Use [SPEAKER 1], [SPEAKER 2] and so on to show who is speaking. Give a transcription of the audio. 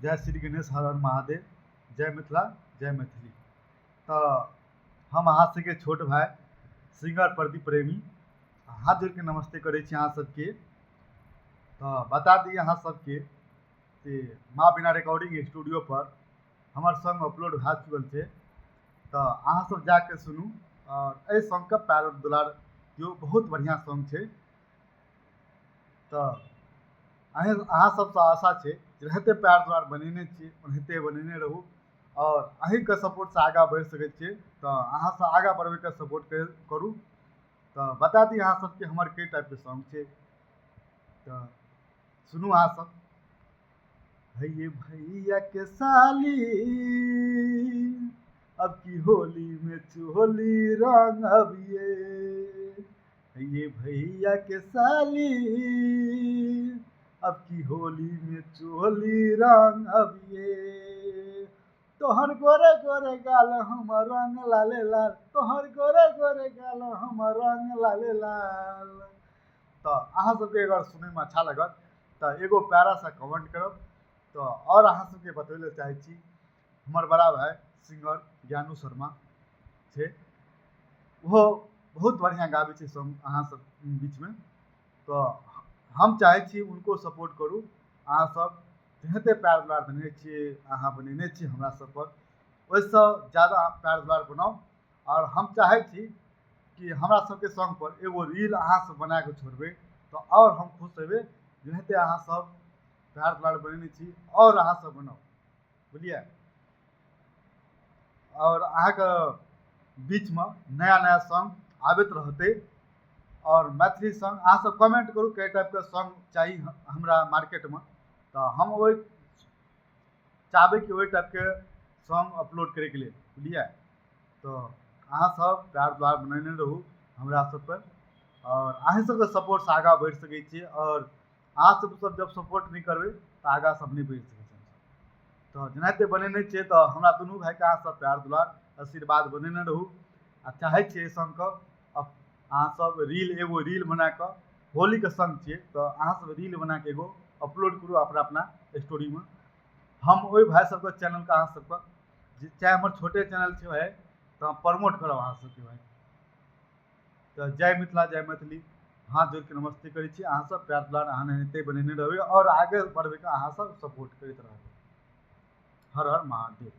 [SPEAKER 1] जय श्री गणेश, हर हर महादेव, जय मिथिला, जय मैथिली। तऽ हम अहाँ सबके छोट भाय सिंगर प्रदीप प्रेमी हाथ जोड़िके नमस्ते करै छी अहाँ सबके। तऽ बता दी अहाँ सबके कि माँ बिना रिकॉर्डिंग स्टूडियो पर हमर सॉन्ग अपलोड भए चुकल छै, तऽ अहाँ सब जाके सुनू आओर एहि सॉन्गके पैर दुलार दियौ, बहुत बढ़िआँ सॉन्ग छै। तऽ अहाँ सबसँ आशा छै जेनाहिते प्यार दुलार बनेने छी ओनाहिते बनेने रहू आओर अहीँके सपोर्टसँ आगाँ बढ़ि सकै छियै। तऽ अहाँसँ आगाँ बढ़बैके सपोर्ट करू। तऽ बता दी अहाँ सबके हमर के टाइपके सॉन्ग छै, तऽ सुनू अहाँ सब। भैये भैया के साली अब की होली में चोली रंग अबिये, ये भैया के साली अब की होली में चोली रंग अबिये। तोहर गोरे गोरे गाल हमर रंग लाले लाल, तोहर गोरे गोरे गाल हमर रंग लाले लाल। तऽ अहाँ सबके अगर सुनैमे अच्छा लागत तऽ एगो प्यारा सा कमेंट करब। तऽ आओर अहाँ सबके बतबै लए चाहै छी हमर बड़ा भाय सिंगर ज्ञानू शर्मा छै, ओहो बहुत बढ़िआँ गाबै छै सॉन्ग अहाँ सब बीचमे। तऽ हम चाहै छी हुनको सपोर्ट करू। अहाँ सब जेनाहिते प्यार दुलार देने छियै, अहाँ बनेने छी हमरा सब पर, ओहिसँ ज्यादा प्यार दुलार बनाउ। आओर हम चाहै छी कि हमरा सबके सॉन्ग पर एगो रील अहाँ सब बना कऽ छोड़बै तऽ आओर हम खुश हेबै। जेनाहिते अहाँ सब प्यार दुलार बनेने छी आओर अहाँ सब बनाउ, बुझलियै। आओर अहाँके बीचमे नया नया सॉन्ग आबैत रहतै। आओर मैथिली सॉन्ग अहाँ सब कमेंट करू कई टाइपके सॉन्ग चाही हमरा मार्केटमे, तऽ हम ओहि चाहबै कि ओहि टाइपके सॉन्ग अपलोड करैके लेल, बुझलियै। तऽ अहाँ सब प्यार दुलार बनेने रहू हमरा सब पर आओर अहीं सबके सपोर्टसँ आगाँ बढ़ि सकै छियै। आओर अहाँ सब सब जब सपोर्ट नहि करबै तऽ आगाँ सब नहि बढ़ि सकै छियै। तऽ जेनाहिते बनेने छियै तऽ हमरा दुनू भाइके अहाँ सब प्यार दुलार आशीर्वाद बनेने रहू। आ चाहै छियै एहि सङ्गके अहाँ सब रील एगो रील बनाकऽ, होलीके सङ्ग छियै तऽ अहाँ सब रील बनाकऽ एगो अपलोड करू अपना अपना स्टोरीमे। हम ओहि भाइ सबके चैनलके अहाँ सबके, चाहे हमर छोटे चैनल छै भाइ, तऽ हम प्रमोट करब अहाँ सबके भाइ। तऽ जय मिथिला, जय मैथिली, हाथ जोड़िके नमस्ते करै छी। अहाँ सब प्यार दुलार अहाँ एनाहिते बनेने रहबै आओर आगे बढ़बैके अहाँ सब सपोर्ट करैत रहबै। हर हर महादेव।